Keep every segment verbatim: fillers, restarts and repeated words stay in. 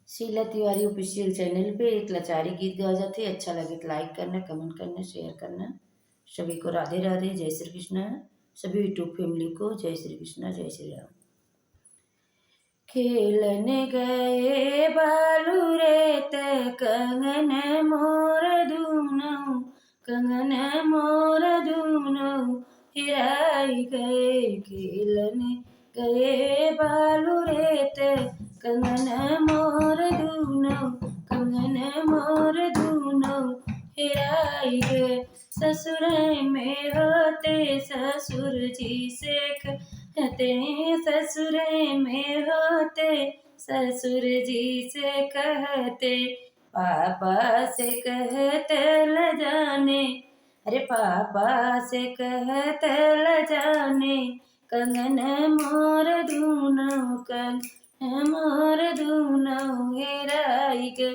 शीला तिवारी ऑफिशियल चैनल पे एक लाचारी गीत गावा जात है। अच्छा लगे तो लाइक करना, कमेंट करना, शेयर करना। सभी को राधे राधे, जय श्री कृष्णा। सभी YouTube फैमिली को जय श्री कृष्णा, जय श्री राम। खेलन गए बालू रे त कंगन मोर दूनौ, कंगन मोर दूनौ हेराई गए। खेलन गए बालू रे त कंगन मोर दूनौ, कंगन मोर दूनौ हेराई गए। ससुर में होते ससुर जी से कहते, ससुर में होते ससुर जी से कहते, पापा से कहते ल जाने, अरे पापा से कहते ल जाने, कंगन मोर दूनौ, कंगन मोर दूनौ हेराई गए।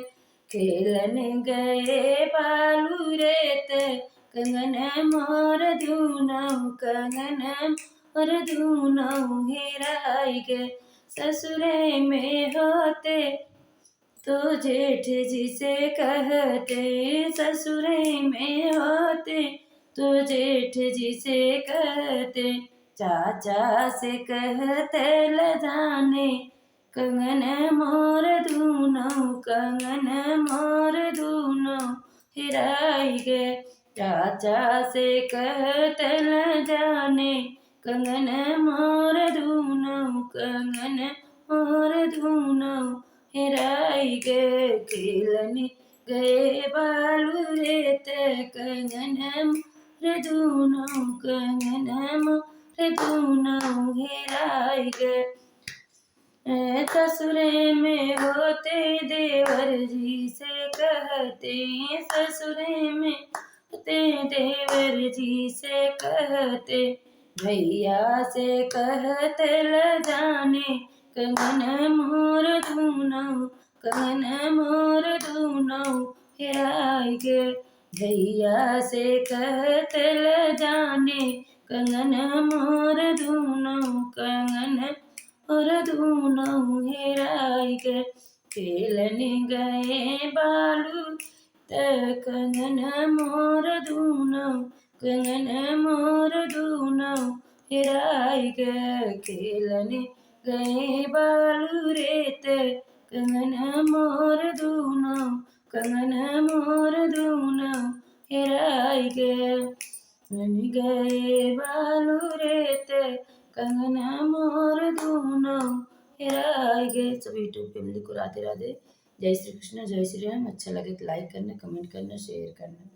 खेलन गए बालू रे त कंगन मोर दूनौ, कंगन मोर दूनौ हेराई गए। ससुरे में होते तो जेठ जी से कहते, ससुरे में होते तो जेठ जी से कहते, चाचा से कहते ल जाने, कंगन मोर दूनौ, कंगन मोर दूनौ हेराई गए। चाचा से कहते ल जाने, कंगन मोर दूनौ, कंगन मोर दूनौ हेराई गए। खेलन गए बालू रे त कंगन मोर दूनौ, कंगन मोर दूनौ हेराई गए। ए, ससुरे में होते देवर जी से कहते, ससुरे में होते देवर जी से कहते, भैया से कहते ल जाने, कंगन मोर दूनौ, कंगन मोर दूनौ हेराई गए। भैया से कहते ल जाने, कंगन मोर दूनौ, कंगन मोर दूनौ हेराई गए। खेलन गए बालू त कंगन मोर दूनौ, कंगन मोर दूनौ हेराई गए। खेलन गए बालू रे त कंगन मोर दूनौ, कंगन मोर दूनौ हेराई गए। खेलन गए बालू रे त कंगन मोर दूनौ हेराई गए। सभी YouTube फैमिली को राधे राधे, जय श्री कृष्णा, जय श्री राम। अच्छा लगे तो लाइक करना, कमेंट करना, शेयर करना।